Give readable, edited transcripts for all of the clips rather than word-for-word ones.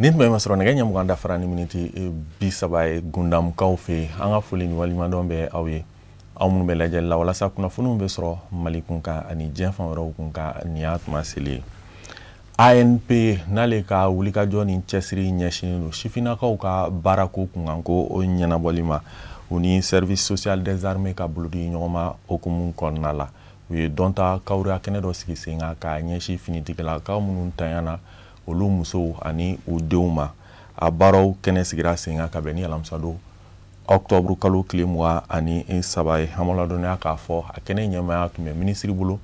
Nin tun bɛ masɔrɔ nɛgɛ ɲɛ 20 dafara ni miniti 30 ye Gundamukaw fɛ yen. An ka foli ni waleɲumandɔn bɛ aw ye, aw minnu bɛ lajɛli la walasa kunnafoniw bɛ sɔrɔ Mali kun kan ani diɲɛ fan wɛrɛw kun kan. Nin y'a tuma seli ye. ANP n'ale ka wulikajɔ ni cɛsiri ɲɛsinnen don sifinnakaw ka baarako kunkanko o ɲɛnabɔli ma, u ni service social des armées ka bolodi ɲɔgɔnma hukumu kɔnɔna la, u ye dɔnta kawuriya kɛnɛ dɔ sigi sen kan k'a ɲɛsin finitigilakaw minnu tanyana, olu musow ani u denw ma. A baaraw kɛnɛ sigira sen kan ka bɛn ni alamisadon octobre kalo tile 23 ye. An ladɔnniya k'a fɔ a kɛnɛ ɲɛmaaya tun bɛ minisiri bolo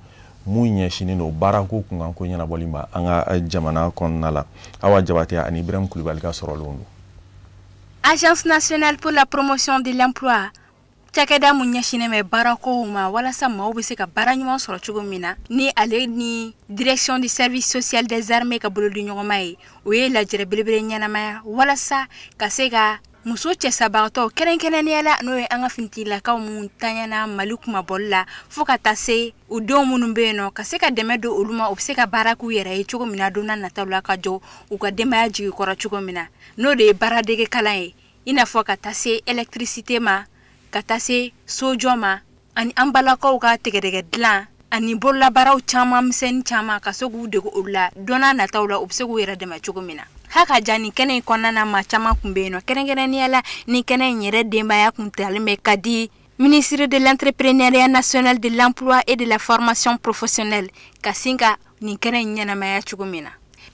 mun ɲɛsinnen don baarako kunkanko ɲɛnabɔli ma an ka jamana kɔnɔna la. Awa Jabate ani Ibrahim Kulibali ka sɔrɔlenw don. Agence nationale pour la promotion de l'emploi, cakɛda mun ɲɛsinnen bɛ baarakow ma walasa maaw bɛ se ka baara ɲuman sɔrɔ cogo min na, ni ale ni direction du service social des armées ka bolodi ɲɔgɔnma ye, o ye lajɛrɛ belebele ɲɛnamaya walasa ka se ka muso cɛsabagatɔw, kɛrɛnkɛrɛnnenya la n'o ye an ka finitigilakaw mun taɲana Mali kumabɔli la, fo ka taa se u denw minnu bɛ yen nɔ, ka se ka dɛmɛ don olu ma, u bɛ se ka baara k'u yɛrɛ ye cogo min na don n'a nataw la, ka jɔ u ka denbaya jigi kɔrɔ cogo min na, n'o de ye baaradege kalan ye, i n'a fɔ ka taa se électricité ma, ka taa se sojɔ ma, ani an balakaw ka tigɛdɛgɛ dilan ani bololabaaraw caman misɛnnin caman, ka se k'u dege olu la don n'a nataw la, u bɛ se k'u yɛrɛ dɛmɛ cogo min na. Ha ka ja nin kɛnɛ in kɔnɔna na, maa caman kun bɛ yen nɔ, kɛrɛnkɛrɛnnenya la ni kɛnɛ in yɛrɛ denbaya kun talen bɛ ka di ministre de l'Entrepreneuriat national, de l'Emploi et de la Formation professionnelle, ka sin ka nin kɛnɛ in ɲɛnamaya cogo min na.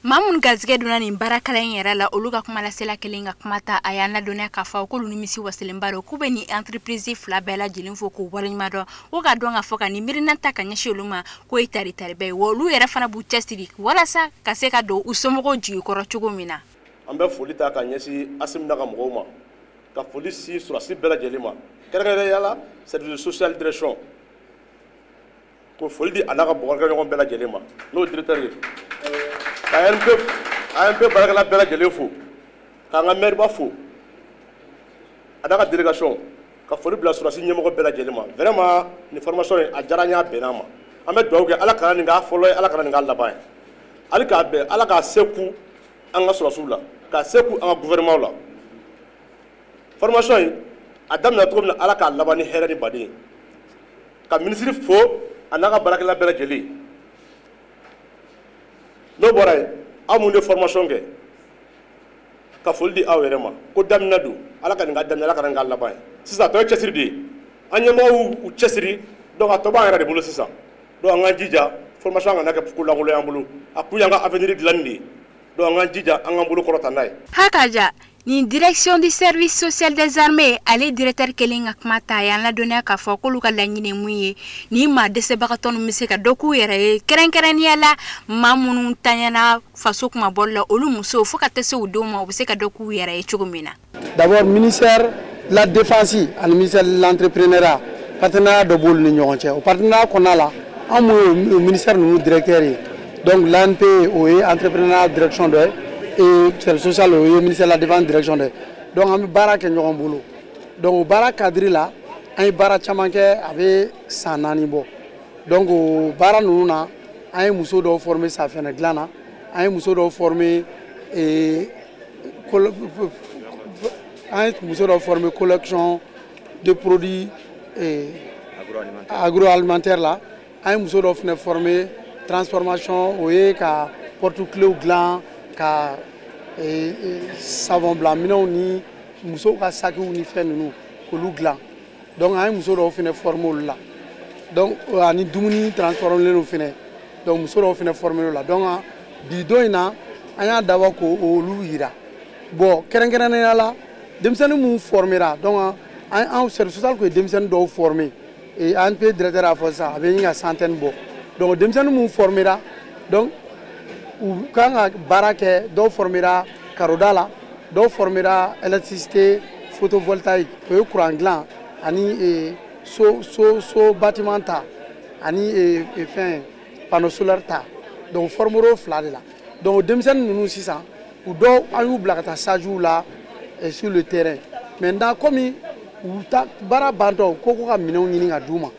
Maa minnu garijɛgɛ donna nin baara kalan in yɛrɛ la, olu ka kumalasela kelen ka kuma ta, a y'an ladɔnniya k'a fɔ k'olu nimisi wasalenba don, k'u bɛ nin entreprise fila bɛɛ lajɛlen fo k'u waleɲuman dɔn, ko k'a dɔn k'a fɔ ka nin miirina ta ka ɲɛsin olu ma, k'o ye tari tariba ye, wa olu yɛrɛ fana b'u cɛsiri walasa ka se ka don u somɔgɔw jigi kɔrɔ cogo min na. An bɛ foli ta ka ɲɛsin Asimi n'a ka mɔgɔw ma, ka foli si sɔrɔdasi bɛɛ lajɛlen ma, kɛrɛnkɛrɛnnenya la service social direction, ko foli di a n'a ka baarakɛɲɔgɔn bɛɛ lajɛlen ma, n'o ye directeur ye, ka ANP ANP baarakɛla bɛɛ lajɛlen fo, k'an ka maire ba fo a n'a ka délégation, ka foli bila sɔrɔdasi ɲɛmɔgɔ bɛɛ lajɛlen ma. Vraiment, nin formation in, a diyara an ye, a bɛnna an ma. An bɛ dugawu kɛ, Ala kana nin k'a fɔlɔ ye, Ala kana nin k'a laban ye. Hali k'a bɛn, Ala k'a se ku an ka sɔrɔdasiw la, k'a se ku an ka gouvernement la. Formation in a daminɛ cogo min na, Ala k'a laban ni hɛrɛ ni baden ye. Ka minisiri fo a n'a ka baarakɛla bɛɛ lajɛlen. N'o bɔra yen, aw minnu ye formation kɛ, ka foli di aw yɛrɛ ma, ko daminɛ don, Ala ka nin ka daminɛ, Ala ka nin k'a laban ye. Sisan a tɔ ye cɛsiri de ye, an ɲɛmɔgɔw y'u cɛsiri, donc a tɔ b'an yɛrɛ de bolo sisan. Donc an k'an jija, formation kana kɛ ko lankolon y'an bolo, a kun y'an ka avenir dilanni de ye. Donc an k'an jija, an k'an bolo kɔrɔta n'a ye. Ha ka ja nin direction du service social des armées, ale directeur kelen ka kuma ta, a y'an ladɔnniya k'a fɔ k'olu ka laɲini ye mun ye, ni maa dɛsɛbagatɔ ninnu bɛ se ka dɔ k'u yɛrɛ ye, kɛrɛnkɛrɛnnenya la maa minnu tanyana faso kumabɔli la, olu musow, fo ka taa se u denw ma, u bɛ se ka dɔ k'u yɛrɛ ye cogo min na. D'abord, ministère de la Défense ani ministère de l'Entrepreneuriat, partenariat dɔ b'olu ni ɲɔgɔn cɛ. O partenariat kɔnɔna la, an mun ye o ministère ninnu directeur ye, donc l'ANP, o ye entrepreneuriat direction dɔ ye, et service social, o ye ministère de la Défense direction dɔ ye. Donc an bɛ baara kɛ ɲɔgɔn bolo. Donc o baara cadre la, an ye baara caman kɛ, a bɛ san 4 bɔ. Donc o baara ninnu na, an ye muso dɔw former safinɛ dilan na, an ye muso dɔw former, an ye muso dɔw former collection de produits agroalimentaire la, an ye muso dɔw fana former transformation, o ye ka porte-clés dilan, ka savon bila minɛnw ni musow ka sakiw ni fɛn ninnu, k'olu dilan. Donc an ye muso dɔw fana former olu la. Donc ani dumuni transformé fana, donc muso dɔw fana former la. Donc bi don in na, an y'a dabɔ k'olu yira. Bon, kɛrɛnkɛrɛnnenya la, denmisɛnnin mun formera, donc an an service social kun ye denmisɛnnin dɔw former, et ANP directeur y'a fɔ sisan, a bɛ ɲini ka centaine bɔ. Donc denmisɛnnin mun formera, donc u kan ka baara kɛ. Dɔw formera karoda la, dɔw formera électricité photovoltaïque, o ye courant dilan, ani so bâtiment ta, ani fɛn panneau solaire ta. Donc formera o fila de la. Donc denmisɛnnin ninnu sisan, u dɔw, an y'u bila ka taa stage la sur le terrain. Maintenant, komi u ta baara bantɔ ko ka minɛnw ɲini ka d'u ma,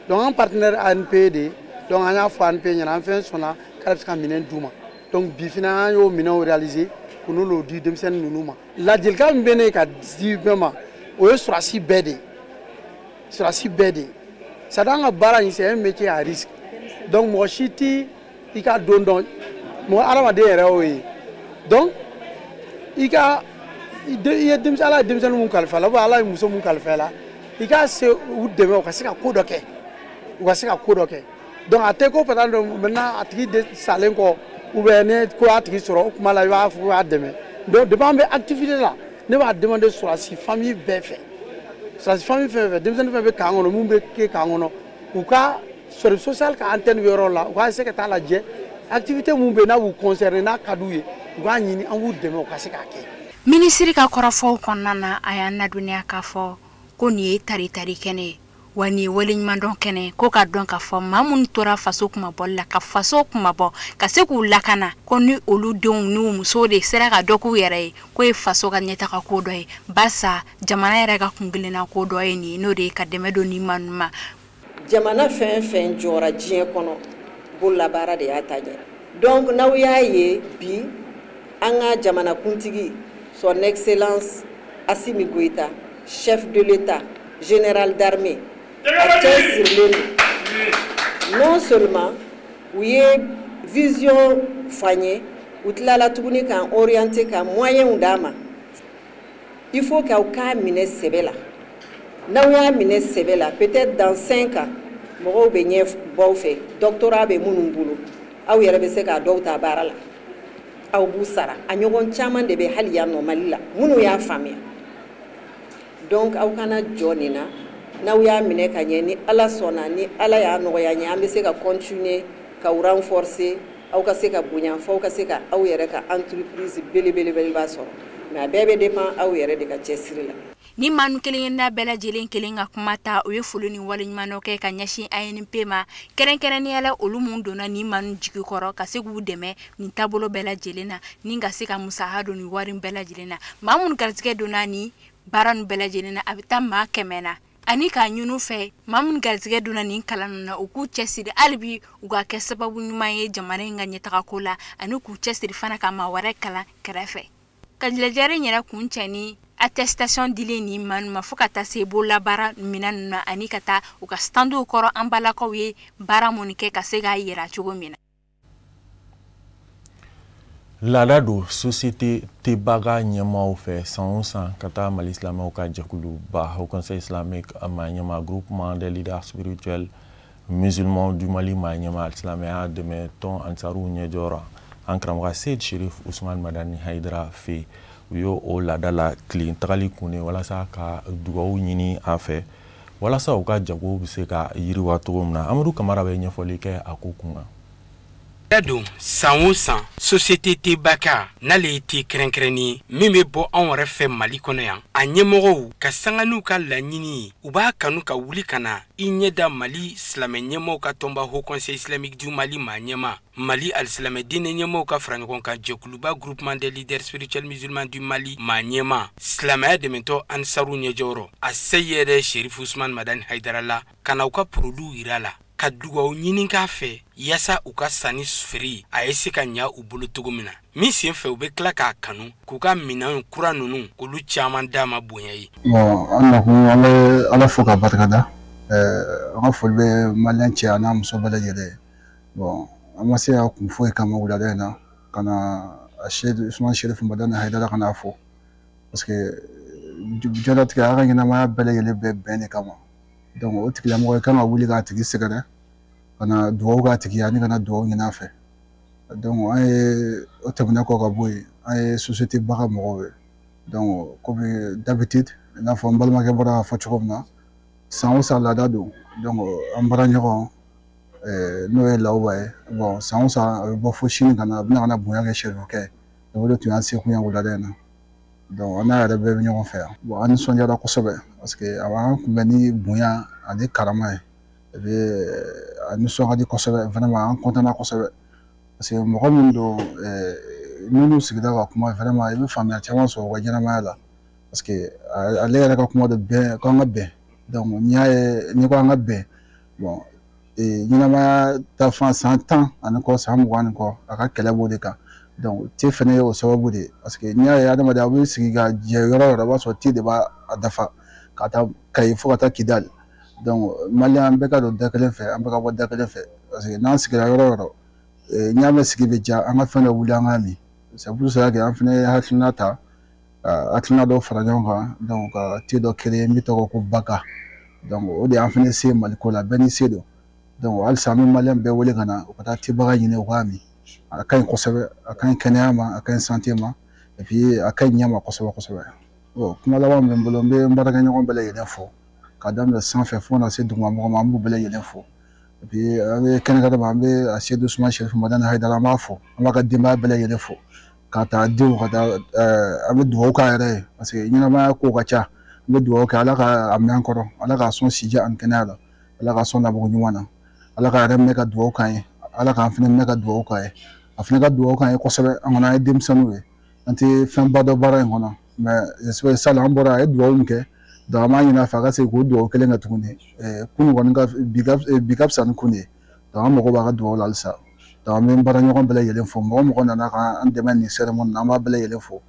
donc an partenaire ANP de, donc an y'a fɔ ANP ɲɛna, an fɛn sɔnna k'ale bɛ se ka minɛn d'u ma. Donc bi fana, an y'o minɛnw réaliser. Ko n'olu di denmisɛnnin ninnu ma. Ladilikan min bɛ ne ka di bɛɛ ma, o ye sɔrɔdasi bɛɛ de ye, sɔrɔdasi bɛɛ de ye. C'est à dire an ka baara in, c'est un métier à risque. Donc mɔgɔ si ti i ka don dɔn, mɔgɔ hadamaden yɛrɛ y'o ye. Donc i ka i ye denmisɛn, Ala ye denmisɛnnin mun kalifa la, ou bien Ala ye muso mun kalifa la, i ka se u dɛmɛ u ka se ka ko dɔ kɛ, u ka se ka ko dɔ kɛ. Donc a tɛ ko par exemple maintenant a tigi de salen kɔ, ou bien ne ko y'a tigi sɔrɔ o kuma la, i b'a fɔ ko y'a dɛmɛ. Donc depuis an bɛ activité la, ne b'a demander sɔrɔdasi famille bɛɛ fɛ, sɔrɔdasi famille fɛn fɛn, denmisɛnnin fɛn bɛ camp kɔnɔ, mun bɛ kɛ camp kɔnɔ, u ka service social ka antenne bɛ yɔrɔ la, u ka se ka taa lajɛ activité mun bɛ yen n'a b'u concerner, n'a ka d'u ye, u k'a ɲini, an b'u dɛmɛ u ka se k'a kɛ. Minisiri ka kɔrɔfɔw kɔnɔna na, a y'an ladɔnniya k'a fɔ ko nin ye tari-tari kɛnɛ ye, wa nin ye waleɲumandɔn kɛnɛ, ko ka dɔn k'a fɔ maa minnu tora faso kumabɔli la, ka faso kumabɔ, ka se k'u lakana, ko ni olu denw n'u musow de sera ka dɔ k'u yɛrɛ ye, k'o ye faso ka ɲɛtaga ko dɔ ye, barisa jamana yɛrɛ ka kunkelenna ko dɔ ye nin ye, n'o de ye ka dɛmɛ don nin maa ninnu ma. Jamana fɛn fɛn jɔra diɲɛ kɔnɔ, bololabaara de y'a ta ɲɛ. Donc n'aw y'a ye bi, an ka jamanakuntigi, Son Excellence Assimi Goïta, chef de l'État, général d'armée, a cɛsirilen don. Non seulement u ye vision f'an ye, u tilala tuguni k'an orienter, ka moyens d'an ma. Il faut k'aw k'a minɛ sɛbɛ la. N'aw y'a minɛ sɛbɛ la, peut-être dans 5 ans, mɔgɔw bɛ ɲɛ bɔ aw fɛ, doctorat bɛ minnu bolo, aw yɛrɛ bɛ se k'a dɔw ta baara la, aw b'u sara. A ɲɔgɔn caman de bɛ hali yan nɔ Mali la minnu y'a faamuya. Donc aw kana jɔ nin na, n'aw y'a minɛ ka ɲɛ, ni Ala sɔnna, ni Ala y'a nɔgɔya ɲɛ, an bɛ se ka continuer k'aw renforcer, aw ka se ka bonya fo aw ka se ka aw yɛrɛ ka entreprise belebelebeleba sɔrɔ. Mais a bɛɛ bɛ dépend aw yɛrɛ de ka cɛsiri la. Ni maa ninnu kelen-kelenna bɛɛ lajɛlen kelen ka kuma ta, u ye foli ni waleɲumandɔn kɛ ka ɲɛsin ANP ma, kɛrɛnkɛrɛnnenya la olu mun donna nin maa ninnu jigi kɔrɔ ka se k'u dɛmɛ nin taabolo bɛɛ lajɛlen na, ni ka se ka musaka don nin wari bɛɛ lajɛlen na. Maa minnu garijɛgɛ donna nin baara ninnu bɛɛ lajɛlen na, a bɛ taa maa 100 na, ani k'a ɲini u fɛ maa minnu garijɛgɛ donna nin kalan ninnu na, u k'u cɛsiri hali bi u ka kɛ sababu ɲuman ye jamana in ka ɲɛtagako la, ani k'u cɛsiri fana ka maa wɛrɛ kalan kɛrɛfɛ. Ka lajɛrɛ in yɛrɛ kun cɛ ni attestation dilen nin maa ninnu ma, fo ka taa se bololabaara minɛn ninnu na, ani ka taa u ka standw kɔrɔ an balakaw ye baara minnu kɛ ka se k'a yira cogo min na. Laada don société Tebaga ɲɛmaaw fɛ san o san ka taa Mali silamɛw ka jɛkuluba Haut Conseil islamique maa ɲɛmaa, groupement des leaders spirituels musulmans du Mali maa ɲɛmaa, silamɛya dɛmɛ tɔn Ansaruw ɲɛjɔra an karamɔgɔ Seyid Sherif Usman Madani Hayidara fɛ yen. U y'o o laada la tilen tagali kun de walasa ka dugawu ɲini a fɛ, walasa u ka jago bɛ se ka yiriwa cogo min na. Amadu Kamara bɛ ɲɛfɔli kɛ a ko kun kan. Don san o san, société Tebaka n'ale ye te kɛrɛnkɛrɛnnen ye min bɛ bɔ anw yɛrɛ fɛ Mali kɔnɔ yan, a ɲɛmɔgɔw ka sanga n'u ka laɲini ye, u b'a kanu ka wuli ka na i ɲɛ da Mali silamɛ ɲɛmaaw ka tɔnba Haut Conseil islamique du Mali maa ɲɛmaa, Mali alisilamɛ diinɛ ɲɛmaaw ka fara ɲɔgɔn kan jɛkuluba groupement des leaders spirituels musulmans du Mali maa ɲɛmaa, silamɛya dɛmɛtɔ Ansaru ɲɛjɔyɔrɔ a Seyid Sherif Usman Madani Hayidara la, ka na u ka produit yira la, ka dugawu ɲini k'a fɛ yaasa u ka sanni feere a ye se ka ɲa u bolo cogo min na. Min sen fɛ, u bɛ tila k'a kanu k'u ka minɛn kura ninnu k'olu caman d'a ma bonya ye. Bon, an nakun, an bɛ Ala fo ka barika da. An ka foli bɛ maliyɛn cɛ a n'a muso bɛɛ lajɛlen ye. Bon, an ma se ka kun foyi kama wulada in na ka na a Seyid Usman Sherif Madani Hayidara ka n'a fo, parce que diɲɛlatigɛ a ka ɲɛnamaya bɛɛ lajɛlen bɛ bɛn de kama. Donc o tigilamɔgɔ i kan ka wuli k'a tigi sɛgɛrɛ, ka na dugawu k'a tigi ye ani ka na dugawu ɲini a fɛ. Donc an ye o tɛmɛnen kɔ ka bɔ yen, an ye société baga mɔgɔw ye. Donc komi d'habitude, i n'a fɔ n balimakɛ bɔra k'a fɔ cogo min na, san o san laada don. Donc an baara ɲɔgɔn n'o ye Lawuba ye, bon, san o san a bɛ bɔ fo sini ka na, a bɛna ka na bonya kɛ Serifukɛ ye. O de tun y'an sekun ye wulada in na. Donc an n'a yɛrɛ bɛɛ bɛ ɲɔgɔn fɛ yan. Bon, an nisɔndiyara kosɛbɛ parce que a b'an kunbɛn ni bonya ani karama ye. Et puis a nisɔn ka di kosɛbɛ, vraiment an content na kosɛbɛ, parce que mɔgɔ min don, minnu sigida ka kuma, vraiment i bɛ faamuya caman sɔrɔ u ka ɲɛnamaya la, parce que ale yɛrɛ ka kuma de bɛn ko an ka bɛn. Donc n'i y'a ye n'i ko an ka bɛn, bon, ɲɛnamaya ta fan san 10 ani kɔ, san 20 ni kɔ, a ka kɛlɛ b'o de kan. Donc te fɛnɛ ye o sababu de ye, parce que n'i y'a ye adamaden a bɛ sigi ka jɛ yɔrɔ o yɔrɔ, i b'a sɔrɔ te de b'a dafa ka taa Kayi fo ka taa Kidali. Donc maliyɛn, an bɛɛ ka don da kelen fɛ, an bɛɛ ka bɔ da kelen fɛ, parce que n'an sigira yɔrɔ o yɔrɔ, n'i y'a mɛn sigi bɛ diya, an ka fɛn dɔ wuli an k'a min. C'est pour cela que an fɛnɛ ye hakilina ta, hakilina dɔw fara ɲɔgɔn kan, donc ka te dɔ créer min tɔgɔ ko Baka. Donc o de y'an fɛnɛ se Maliko la, bɛɛ n'i se don. Donc halisa an bɛ maliyɛn bɛɛ wele ka na u ka taa tebaga ɲini u k'a min. A ka ɲi kosɛbɛ, a ka ɲi kɛnɛya ma, a ka ɲi santé ma, et puis a ka ɲi ɲɛ ma kosɛbɛ kosɛbɛ. Bon, kuma laban min bɛ n bolo, n bɛ n baarakɛɲɔgɔn bɛɛ lajɛlen fo, ka daminɛ sanfɛ fo ka na se duguma mɔgɔ ma, an b'u bɛɛ lajɛlen fo. Et puis an bɛ kɛnɛkɛnɛ ma, an bɛ Seyidu Usumani Sɛrifu Madani Hayidara, an b'a fo, an b'a ka denbaya bɛɛ lajɛlen fo, ka taa denw ka taa, an bɛ dugawu k'a yɛrɛ ye, parce que ɲɛnamaya kow ka ca. An bɛ dugawu kɛ Ala ka a mɛn an kɔrɔ, Ala k'a sɔn sijɛ ani kɛnɛya la, Ala k'a sɔn labugu ɲuman na, Ala k'a yɛrɛ minɛ ka dugawu k'an ye, Ala k'an fɛnɛ minɛ ka dugawu k'a ye. A fɛnɛ ka dugawu k'an ye kosɛbɛ. An kɔni an ye denmisɛnninw ye, an tɛ fɛnba dɔn baara in kɔnɔ, mais j'espère salon an bɔra a ye dugawu min kɛ, donc an b'a ɲini a fɛ a ka segin k'o dugawu kelen kɛ tuguni. Kunun kɔni ka bi ka fisa ni kun ye, donc an mago b'a ka dugawu la halisa. Donc an bɛ n baaraɲɔgɔn bɛɛ lajɛlen fo, mɔgɔ mɔgɔ nana k'an dɛmɛ nin cérémonie na, an b'a bɛɛ lajɛlen fo.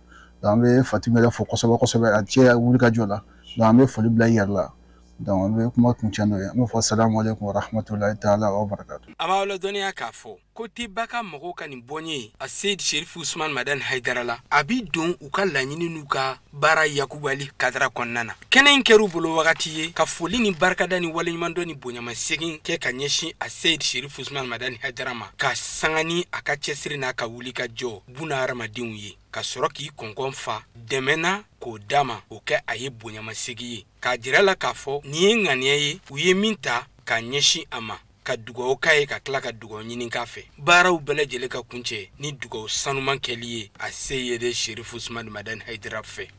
Donc an bɛ Fatimi yɛrɛ fo kosɛbɛ kosɛbɛ, a cɛ wuli ka jɔ la. Donc an bɛ foli bila i yɛrɛ la. Donc an bɛ kuma kuncɛ n'o ye, an b'a fɔ salamu aleykum wa rahmatulahi taala wa barakatu. A b'aw ladɔnniya k'a fɔ ko Tebaka mɔgɔw ka nin bɔnye a Seyid Sherif Usman Madani Hayidara la, a bi don u ka laɲini n'u ka baara yakubali kadara kɔnɔna na. Kɛnɛ in kɛr'u bolo wagati ye ka foli ni barikada ni waleɲumandɔn ni bonyamasegin kɛ ka ɲɛsin a Seyid Sherif Usman Madani Hayidara ma, ka sanga ni a ka cɛsiri n'a ka wuli ka jɔ buna hadamadenw ye, ka sɔrɔ k'i kɔnkɔn fa dɛmɛ na k'o d'a ma, o kɛ a ye bonyamasegin ye, k'a jira la k'a fɔ nin ye ŋaniya ye u ye min ta k'a ɲɛsin a ma, ka dugawu k'a ye, ka tila ka dugawu ɲini k'a fɛ. Baaraw bɛɛ lajɛlen ka kuncɛ ni dugawu sanuman kɛli ye a Seyid Sherif Usman Madani Hayidara fɛ.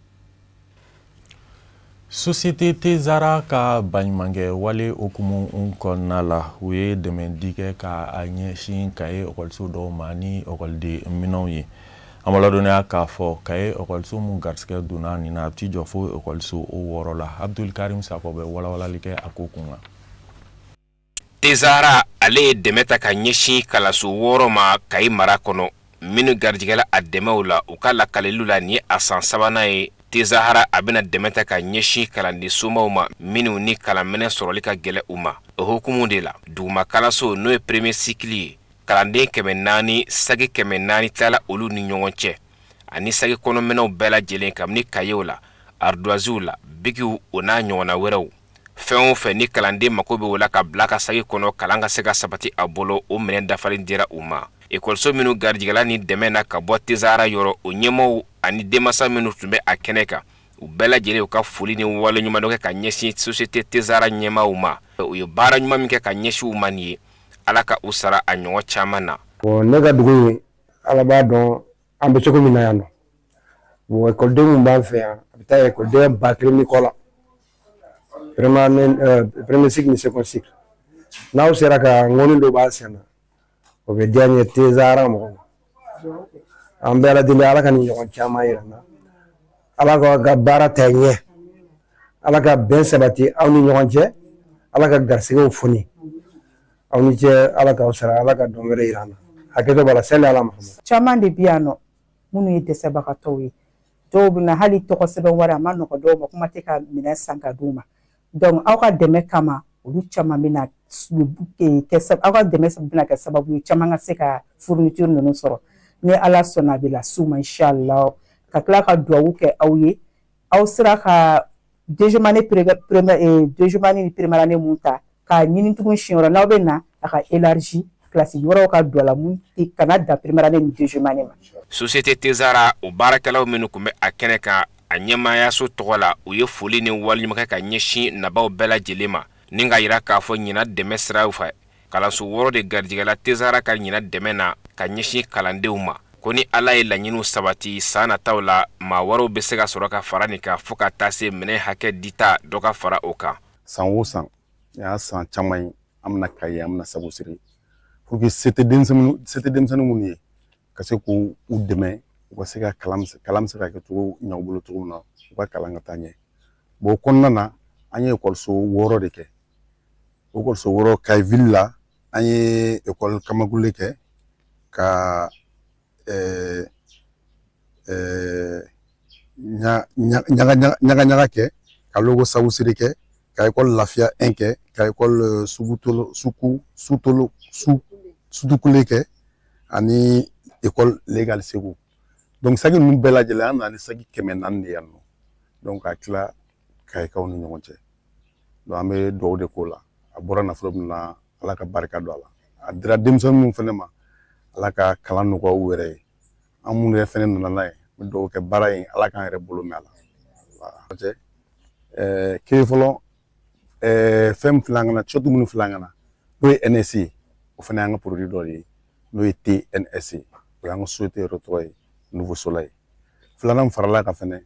Société Tezara ka baɲumankɛ wale hukumu kɔnɔna la, u ye dɛmɛ di kɛ ka a ɲɛsin Kaye ekɔliso dɔw ma ni ekɔliden minɛnw ye. An b'a ladɔnniya k'a fɔ Kaye ekɔliso mun garisɛgɛ donna nin na, a bɛ t'i jɔ fo ekɔliso 6 la. Abdul Karim Sakɔ bɛ walawalali kɛ a ko kun kan. Tezara ale ye dɛmɛ ta ka ɲɛsin kalanso 6 ma Kayi mara kɔnɔ, minnu garijɛgɛla a dɛmɛw la. U ka lakaleliw la, nin ye a san 3nan ye Tezahara a bɛna dɛmɛ ta ka ɲɛsin kalanden somaw ma minnu ni kalanminɛn sɔrɔli ka gɛlɛn u ma. O hukumu de la, duguma kalanso n'o ye premier cycle ye, kalanden 400, sagi 400 tilala olu ni ɲɔgɔn cɛ, ani sagi kɔnɔminɛnw bɛɛ lajɛlen, kabini kayew la, ardoisiw la, bikiw, o n'a ɲɔgɔnna wɛrɛw. Fɛn o fɛn ni kalanden mako bɛ o la ka bila ka sagi kɔnɔ, kalan ka se ka sabati a bolo, o minɛn dafalen dira u ma. Ekɔliso minnu garijɛgɛla ni dɛmɛ na ka bɔ Tezahara yɔrɔ, o ɲɛmaaw ani denmansa minnu tun bɛ a kɛnɛ kan, u bɛɛ lajɛlen u ka foli ni waleɲumandɔn kɛ ka ɲɛsin société Tezahara ɲɛmaaw ma. U ye baara ɲuman min kɛ ka ɲɛsin u ma nin ye, Ala ka u sara a ɲɔgɔn caman na. Ne ka dugu in, Ala b'a dɔn an bɛ cogo min na yan nɔ. Bon, ekɔliden min b'an fɛ yan, a bɛ taa ekɔliden 1000 ni kɔ la. Premier cycle ni second cycle. N'aw sera ka ŋɔni dɔ b'an sen na, o bɛ diya n ye Tezahara mɔgɔw. An bɛ Ala deli, Ala ka nin ɲɔgɔn caman yira n na. Ala ka baara taa ɲɛ. Ala ka bɛn sabati aw ni ɲɔgɔn cɛ. Ala ka garisɛgɛw foni. Aw ni ce, Ala k'aw sara, Ala ka dɔn wɛrɛ yira an na. Hakɛto b'a la, sali Ala Muhamadu. Caman de bɛ yan nɔ minnu ye dɛsɛbagatɔw ye. Dɔw bɛ na hali tɔgɔ sɛbɛn wari a ma nɔgɔ dɔw ma, kuma tɛ ka minɛn san ka d'u ma. Donc aw ka dɛmɛ kama, olu caman bɛna kɛ, aw ka dɛmɛ bɛna kɛ sababu ye caman ka se ka fourniture ninnu sɔrɔ. Ni Ala sɔnna, a bɛ las'u ma inshallah. Ka tila ka duwawu kɛ aw ye, aw sera ka deuxième année, deuxième année ni première année mun ta k'a ɲini tugun siɲɛ wɛrɛ, n'aw bɛ na a ka élargi kilasi wɛrɛw ka don a la, mun tɛ kana dan première année ni deuxième année ma. Société Tezara o baarakɛlaw minnu tun bɛ a kɛnɛ kan a ɲɛmaayaso tɔgɔ la, u ye foli ni waleɲuman kɛ ka ɲɛsin nabaw bɛɛ lajɛlen ma, ni ka yira k'a fɔ ɲinan dɛmɛ siraw fɛ, kalanso 6 de garijɛgɛla Tezara ka ɲinan dɛmɛ na ka ɲɛsin kalandenw ma. Ko ni Ala ye laɲiniw sabati, san nataw la maa wɛrɛw bɛ se ka sɔrɔ ka fara nin kan, fo ka taa se minɛn hakɛ dita dɔ ka fara o kan. San o san, nin y'a san caman ye, an bɛna Kayi, an bɛna Sabu Siri pour que se tɛ denmisɛnnin minnu ye, ka se k'u dɛmɛ u ka se ka kalan bɛ se ka kɛ cogo ɲɛ u bolo cogo min na, u ka kalan ka taa ɲɛ. Bon, o kɔnɔna na, an ye ekɔliso 6 de kɛ. O ekɔliso 6, Kayi ville la, an ye ekɔli Kamakule kɛ ka ɲaga ɲaga kɛ, ka logo Sabusire kɛ, ka école Lafiya 1 kɛ, ka école Sugutolo Suku Sutolo Su Sutukule kɛ, ani école Légal Segu. Donc saki ninnu bɛɛ lajɛlen, an nana ni saki 400 de yan nɔ. Donc ka tila Kayikaw ni ɲɔgɔn cɛ. Donc an bɛ dugawu de k'o la. A bɔra nafolo min na, Ala ka barika don a la. A dira denmisɛnnin minnu fana ma, Ala ka kalan nɔgɔya u yɛrɛ ye. An minnu yɛrɛ fana nana n'a ye, n bɛ dugawu kɛ baara in, Ala k'an yɛrɛ bolo mɛn a la. Kelen fɔlɔ, fɛn min filɛ an kana, t-shirt minnu filɛ an kana, n'o ye NS ye, o fana y'an ka produit dɔ de ye, n'o ye TNS ye, o y'an ka société yɛrɛ tɔgɔ ye, Nouveau Soleil. Filanan farala kan fɛnɛ,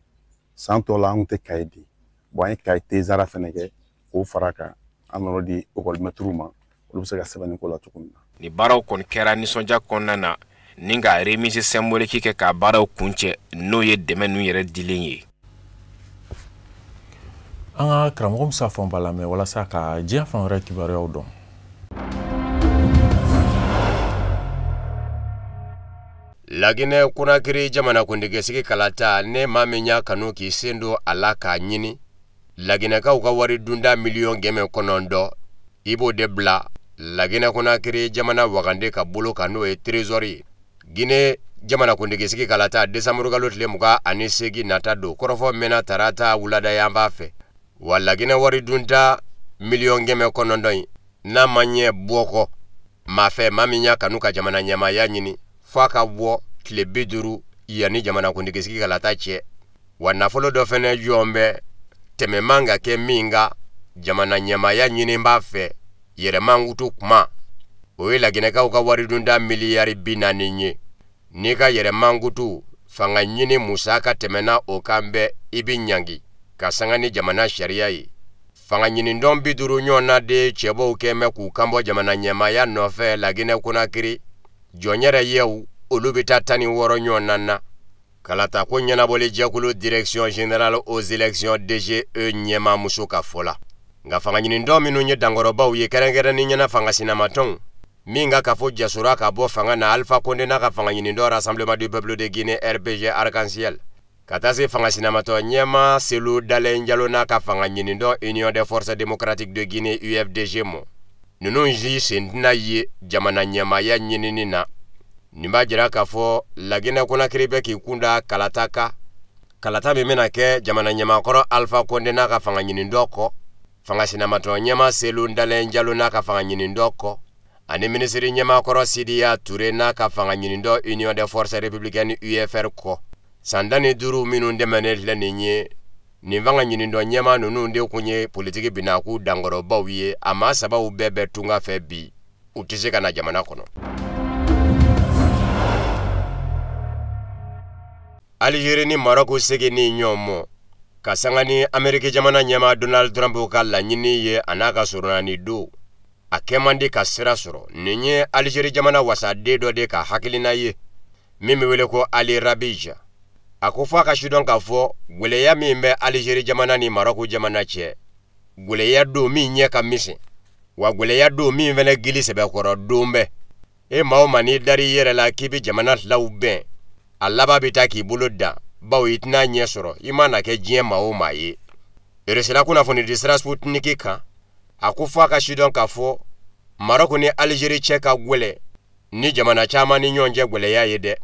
san tɔw la an tun tɛ kaye di. Bon, an ye kaye Tezara fɛnɛ kɛ k'o fara kan, an nana di école maître ma, olu bɛ se ka sɛbɛnni k'o la cogo min na. Nin baaraw kɔni kɛra nisɔndiya kɔnɔna na, ni ka remise symbolique kɛ ka baaraw kuncɛ, n'o ye dɛmɛ ninnu yɛrɛ dilen ye. An ka karamɔgɔ Musa Fɔnba lamɛn walasa ka diɲɛ fan wɛrɛ kibaruyaw dɔn. Laginɛ Konakiri jamanakuntigisigi kalata, ne maa min y'a kanu k'i sen don a la k'a ɲini, Laginɛkaw ka wari dunda 900 million, i b'o de bila Laginɛ Konakiri jamana wagande ka bolo kan, n'o ye trésor ye. Guinée jamanakuntigisigi kalata, desanburu kalo tile 28 nata don, kɔrɔfɔ mɛnna tarata wulada yanfan fɛ. Wa Laginɛ wari dunta 900 million in, n'a ma ɲɛ bɔ kɔ maa fɛ, maa min y'a kanu ka jamana ɲɛmaaya ɲini, f'a ka bɔ tile 50 yanni jamanakuntigisigi kalata cɛ. Wa nafolo dɔ fɛnɛ jɔn bɛ tɛmɛ man ka kɛ min ka jamana ɲɛmaaya ɲini b'a fɛ yɛrɛmankutu kuma, o ye Laginɛkaw ka waridunda miliyari 40 ye. N'i ka yɛrɛmankutu fanga ɲini musaka tɛmɛna o kan bɛɛ, i bɛ ɲangi ka sanga ni jamana sariya ye. Fanga ɲinidɔn 50 ɲɔgɔnna de cɛbɔw kɛn bɛ k'u kanbɔ jamana ɲɛmaaya nɔfɛ Laginɛ Konakiri. Jɔn yɛrɛ yew, olu bɛ taa 16 ɲɔgɔnna na. Kalata ko ɲɛnabɔli jɛkulu, Direction générale aux élections, DGE ɲɛmaa muso ka fɔ la, nka fanga ɲinidɔn minnu ye dankɔrɔbaw ye, kɛrɛnkɛrɛnni ɲɛna fanga sinamatɔnw min ka kafo jasora ka bɔ fanga na, Alpha Condé n'a ka fanga ɲinidɔn Rassemblement du peuple de Guinée, RPG Arc-en-Ciel, ka taa se fanga sinamatɔ ɲɛma Selu Dalen Jalo n'a ka fanga ɲinidɔn Union des forces démocratiques de Guinée, UFDG mɔ, ninnu si sen tɛna ye jamana ɲɛmaaya ɲinini na. Nin b'a jira k'a fɔ Laginɛ Konakiri bɛ k'i kunda kalata kan, kalata min bɛna kɛ jamana ɲɛmaakɔrɔ Alpha Condé n'a ka fanga ɲinidɔ kɔ, fanga sinamatɔ ɲɛma Selu Dalen Jalo n'a ka fanga ɲinidɔ kɔ, ani minisiri ɲɛmaakɔrɔ Sidiya Ture n'a ka fanga ɲinidɔ Union des forces républicaines, UFR kɔ. San 15 minnu tɛmɛnen filɛ nin ye, nin fanga ɲinidɔ ɲɛma ninnu de kun ye politiki binakun dankɔrɔbaw ye. A maa sabaw bɛɛ bɛ tunga fɛ bi, u tɛ se ka na jamana kɔnɔ. Alizeri ni Marɔku seginni ɲɔgɔn mɔ ka sanga ni Ameriki jamana ɲɛmaa Donald Trump ka laɲini ye, a n'a ka surunani don, a kɛ man di ka sira sɔrɔ. Nin ye Alizeri jamana wasaden dɔ de ka hakilina ye min bɛ wele ko Ali Rabija. A ko fɔ a ka sidɔn k'a fɔ gwɛlɛya min bɛ Alizeri jamana ni Marɔku jamana cɛ, gwɛlɛya don min ɲɛ ka misɛn, wa gwɛlɛya don min fɛnɛ gili sɛbɛkɔrɔ don bɛɛ. E maa o maa n'i dar'i yɛrɛ la k'i bɛ jamana filaw bɛn, a laban bɛ taa k'i bolo dan, bawo i tɛna ɲɛ sɔrɔ, i mana kɛ diɲɛ maa o maa ye. Eresila kunnafonidi sira Sputnik kan, a ko fɔ a ka sidɔn k'a fɔ Marɔku ni Alizeri cɛ ka gwɛlɛ ni jamana caman ni ɲɔgɔn cɛ gwɛlɛya ye dɛ.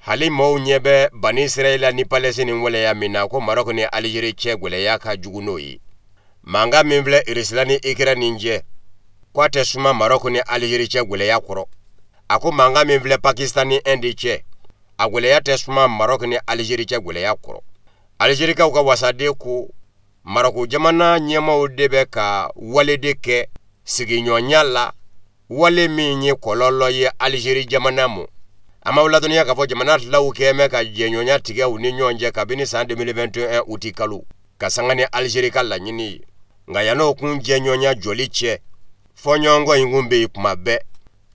Hali maaw ɲɛ bɛ Bani Israɛla ni Palestine gwɛlɛya min na, ko Marɔku ni Alizeri cɛ gwɛlɛya ka jugu n'o ye. Mankan min filɛ Irisila ni Ikɛrɛni cɛ, ko a tɛ suma Marɔku ni Alizeri cɛ gwɛlɛya kɔrɔ. A ko mankan min filɛ Pakistan ni Inde cɛ, a gwɛlɛya tɛ suma Marɔku ni Alizeri cɛ gwɛlɛya kɔrɔ. Alizerikaw ka wasaden ko Marɔku jamana ɲɛmaaw de bɛ ka wale de kɛ sigiɲɔgɔnya la, wale min ye kɔlɔlɔ ye Alizeri jamana ma. An b'aw ladɔnniya k'a fɔ jamana filaw kɛ bɛ ka jɛɲɔgɔnya tigɛ u ni ɲɔgɔn cɛ kabini san 2021 uti kalo, ka sanga ni Alizeri ka laɲini ye. Nka yann'o kun jɛɲɔgɔnya jɔli cɛ, fɔɲɔgɔnkɔ in kun bɛ yen kuma bɛɛ,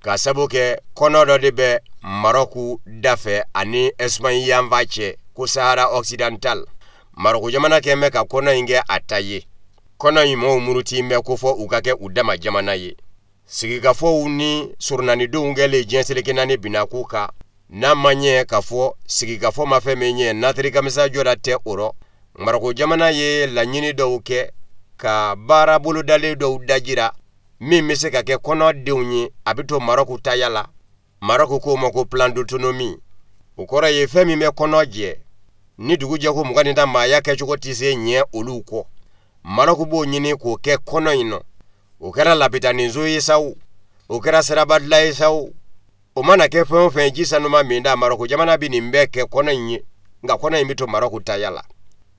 ka sabu kɛ kɔnɔ dɔ de bɛ Marɔku dafɛ ani Espagne yanfan cɛ, ko Sahara occidental. Marɔku jamana kɛn bɛ ka kɔnɔ in kɛ a ta ye. Kɔnɔ in mɔgɔw muruti bɛ ko fɔ u ka kɛ u dama jamana ye. Sigikafɔw ni surunanidenw kɛlen diɲɛ seleke naani binakun kan. N'a ma ɲɛ k'a fɔ sigikafɔ ma fɛn min ɲɛ natirikamisa jɔda tɛ o rɔ. Marɔku jamana ye laɲini dɔw kɛ ka baara bolodalen dɔw dajira min bɛ se ka kɛ kɔnɔdenw ye, a bɛ to Marɔku taya la. Marɔku k'o ma ko plan d'autonomie. O kɔrɔ ye fɛn min bɛ kɔnɔ jɛ ni dugu jɛ ko 20 maaya kɛcogo tɛ se ɲɛ olu kɔ. Marɔku b'o ɲini k'o kɛ kɔnɔ in nɔ. O kɛra lapitaninso ye sa o, o kɛra sirabadilan ye sa o, o mana kɛ fɛn o fɛn ji sanuma min da, Marɔku jamana bɛ nin bɛɛ kɛ kɔnɔ in ye. Nka kɔnɔ in bɛ to Marɔku taya la.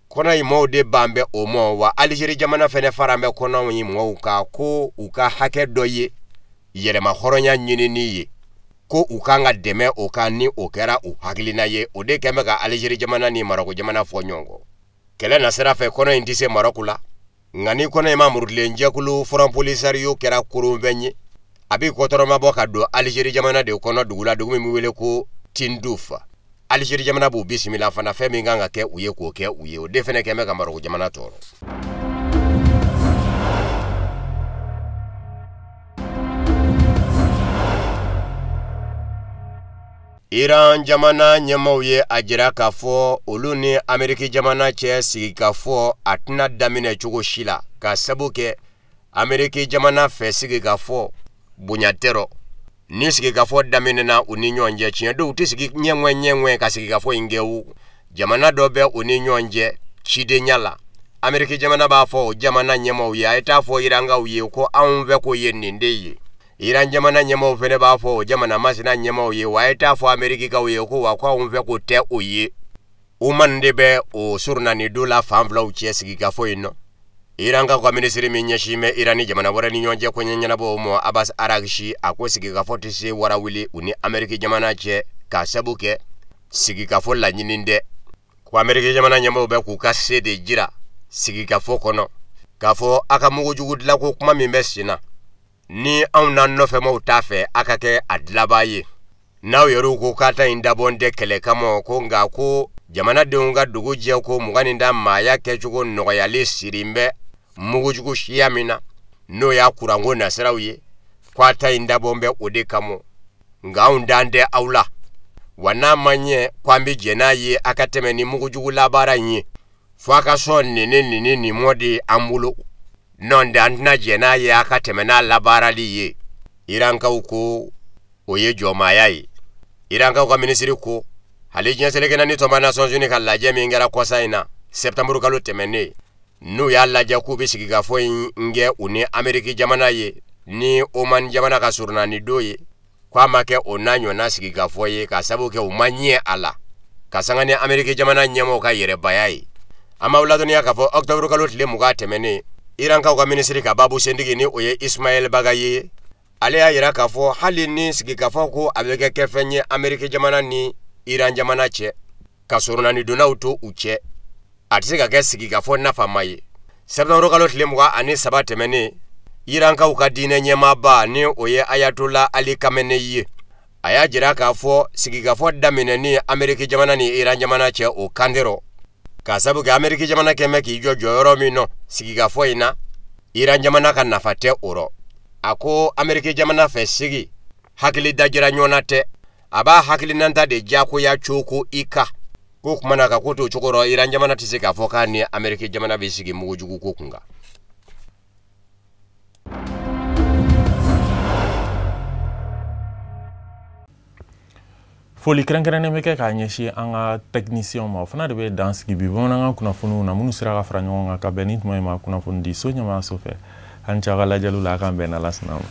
Kɔnɔ in mɔɔw de ban bɛ o mɔ, wa Alizeri jamana fɛnɛ fara bɛ kɔnɔ in mɔɔw kan ko u ka hakɛ dɔ ye yɛrɛma hɔrɔnya ɲinini ye, ko u kan ka dɛmɛ o kan ni o kɛra u hakilina ye. O de kɛn bɛ ka Alizeri jamana ni Marɔku jamana fɔ ɲɔgɔn kɔ. Kɛlɛ nasira fɛ kɔnɔ in tɛ se Marɔku la, nka ni kɔnɔ in ma murutilen jɛkulu Front Polisario kɛra koronfɛn ye, a bɛ kɔtɔrɔmabɔ ka don Alizeri jamana de kɔnɔ dugu la, dugu min bɛ wele ko Tindouf. Alizeri jamana b'u bisimila fana, fɛn min kan ka kɛ u ye k'o kɛ u ye, o de fɛnɛ kɛn bɛ ka Marɔku jamana tɔɔrɔ. Iran jamana ɲɛmaaw ye a jira k'a fɔ olu ni Ameriki jamana cɛ sigikafɔ a tɛna daminɛ cogo si la, k'a sabu kɛ Ameriki jamana fɛ sigikafɔ bonya tɛ rɔ. Ni sigikafɔ daminɛna u ni ɲɔgɔn cɛ, tiɲɛ don u tɛ sigi ɲɛŋwɛ ɲɛŋwɛ ka sigikafɔ in kɛ o. Jamana dɔ bɛ u ni ɲɔgɔn cɛ cidenya la. Ameriki jamana b'a fɔ o jamana ɲɛmaaw ye, a ye taa fɔ Irankaw ye ko anw fɛ ko ye nin de ye. Iran jamana ɲɛmaaw fɛnɛ b'a fɔ o jamana masina ɲɛmaaw ye, wa a ye taa fɔ Amerikikaw ye ko wa ko anw fɛ ko tɛ o ye. Oman de bɛ o surunani don la fan filaw cɛ sigikafɔ in nɔ. Irankaw ka minisiri min ɲɛsin bɛ Iran ni jamana wɛrɛ ni ɲɔgɔn cɛ koɲɛ ɲɛnabɔ o ma, Abbas Araghchi, a ko sigikafɔ tɛ se warawuli u ni Ameriki jamana cɛ k'a sabu kɛ sigikafɔ laɲini dɛ. Ko Ameriki jamana ɲɛmaaw bɛ k'u ka se de jira sigikafɔ kɔnɔ, k'a fɔ a ka mugujugu dilanko kuma min bɛ sen na, ni anw n'an nɔfɛmaw t'a fɛ a ka kɛ a dilanbaa ye. N'aw yɛrɛw ko k'a ta in dabɔn tɛ kɛlɛ kama, ko nka ko jamanadenw ka dugu jɛ ko 20 maaya kɛcogo nɔgɔyalen sirin bɛ mugujugu siya min na, n'o y'a kuranko nasiraw ye, k'a ta in dabɔn bɛ o de kama. Nka anw dan tɛ aw la, wa n'a ma ɲɛ ko an bɛ jɛn n'a ye a ka tɛmɛ ni mugujugu labaara in ye, fo a ka sɔn nin ni nin ni nin mɔ de an bolo. Nɔntɛ an tɛna jɛn n'a ye a ka tɛmɛ n'a labaarali ye. Irankaw ko o ye jɔnmaaya ye. Irankaw ka minisiri ko hali diɲɛ seleke naani tɔnba Nations Unies ka lajɛ min kɛra kɔsa in na sɛptanburu kalo tɛmɛnen, n'u y'a lajɛ k'u bɛ sigikafɔ in kɛ u ni Ameriki jamana ye ni Oman jamana ka surunani don ye, k'a ma kɛ o n'a ɲɔgɔnna sigikafɔ ye k'a sababu kɛ u ma ɲɛ a la, ka sanga ni Ameriki jamana ɲɛmɔgɔw ka yɛrɛbaya ye. An b'aw ladɔnniya k'a fɔ ɔkutɔburu kalo tile 20 tɛmɛnen, Irankaw ka minisiri ka baabu sentigi ni o ye Ismaël Bagaye ye, ale y'a jira k'a fɔ hali ni sigikafɔ ko a bɛ kɛ kɛfɛn ye Ameriki jamana ni Iran jamana cɛ, ka surunani donnaw to u cɛ, a tɛ se ka kɛ sigikafɔ nafama ye. Sɛptanburu kalo tile 23 tɛmɛnen, Irankaw ka diinɛ ɲɛmaaba ni o ye Ayatollah Ali Khamenei ye, a y'a jira k'a fɔ sigikafɔ daminɛni Ameriki jamana ni Iran jamana cɛ o kan tɛ rɔ, k'a sabu kɛ Ameriki jamana kɛn bɛ k'i jɔ jɔyɔrɔ min nɔ sigikafɔ in na, Iran jamana ka nafa tɛ o rɔ. A ko Ameriki jamana fɛ sigi hakili dajira ɲɔgɔn na tɛ, a b'a hakilinata de diyagoya cogo i kan. Ko kuma na ka ko to cogo rɔ, Iran jamana tɛ se k'a fɔ k'a ni Ameriki jamana bɛ sigi mugujugu ko kun kan. Foli kɛrɛnkɛrɛnnen bɛ kɛ k'a ɲɛsin an ka technicien ma, o fana de bɛ dan sigi bi bamanankan kunnafoniw na minnu sera ka fara ɲɔgɔn kan ka bɛn ni tuma in ma kunnafoni di so ɲɛmaayaso fɛ. An cɛ aw ka lajɛliw la, a k'an bɛn n'Ala sɔnna ma.